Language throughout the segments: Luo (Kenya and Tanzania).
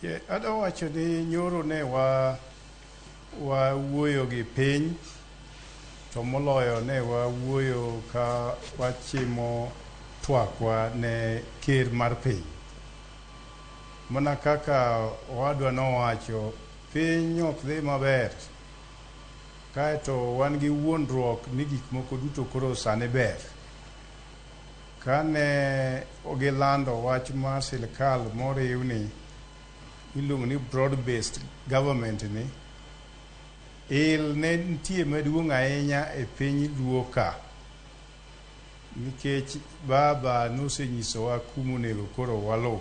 Yeah, adwa wacho ni nyoro ne wa wawuoyo gi piny to moloyo ne wawuoyo ka wachimo twakwa ne ker mar piny. Mana kaka owadwa nowacho, piny ok dhi maber. Kaeto wan gi wuondruok ni gik moko duto koro sani ber. Kane gilando wach mar sirkal moriwni iluongo ni broad based government ni, il ne nitie maduong' ahinya e piny Luo ka. Nikech baba nosenyisowa kumonego koro waluw.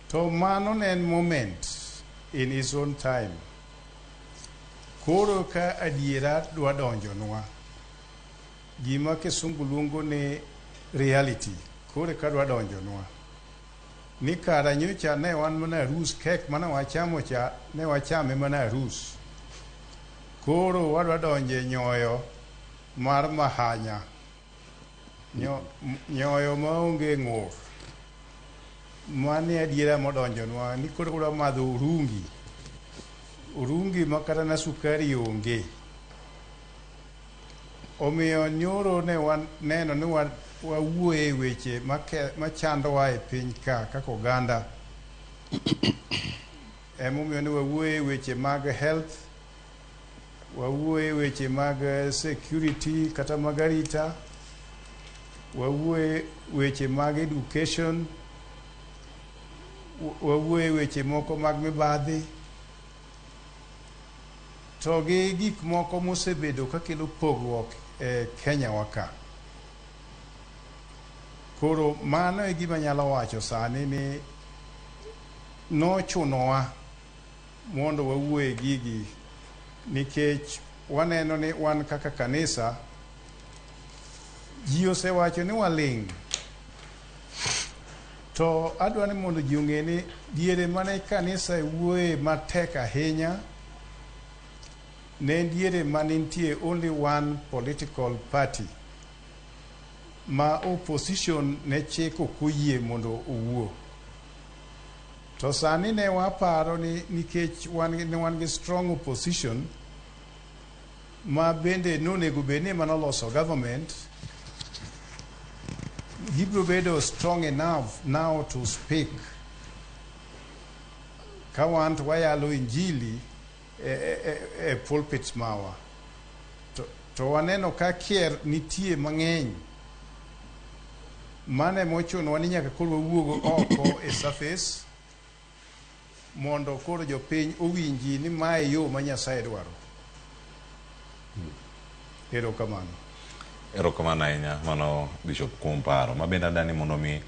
To mano ne en moment in his own time. Koro ka adiera dwa donjonwa, gima kisungu luongo ni reality, koro ka dwa donjonwa. Ni kara nyocha ne wan mana arus, kek mane wachamo cha, ne wachame mana arus. Koro wadwa donje nyoyo mar mahanya. Nyoyo maonge ng'ur. Mano e adiera modonjonwa ni koro wadwa madho urungi. Urungi ma kata na sukari onge. Omiyo nyoro ne waneno ni wawuoye e weche machandowa e piny ka kaka oganda. Emomiyo ne wawuoye e weche mag health, wawuoye e weche mag security kata mag arita, wawuoye weche mag education, wawuoye weche moko mag mibadhi, to gi gik moko mosebedo kakelo pogruok e Kenya wa ka. Koro mano e gima anyalo wacho sani ni nochunowa mondo wawuo e gigi nikech waneno ni wan kaka kanisa ji osewacho ni waling'. To adwa ni mondo ji ong'e ni diere mane kanisa wuoye matek ahinya ne en diere mane nitie only one political party ma opposition ne chik ok oyie mondo owuo. To sani ne waparo ni nikech ne wan gi strong opposition ma bende nonego bed ni ema noloso government, gibiro bedo strong enough now to speak. Ka wan to wayalo injili e pulpits mawa. To waneno ka kier nitie mang'eny. Mano emochunowa ni nyaka koro wawuog oko e surface mondo koro jopiny owinji ni mae yo ma Nyasaye dwaro. Erokamano. Erokamano ahinya mano Bishop kuom paro. Ma bende adani mondo mi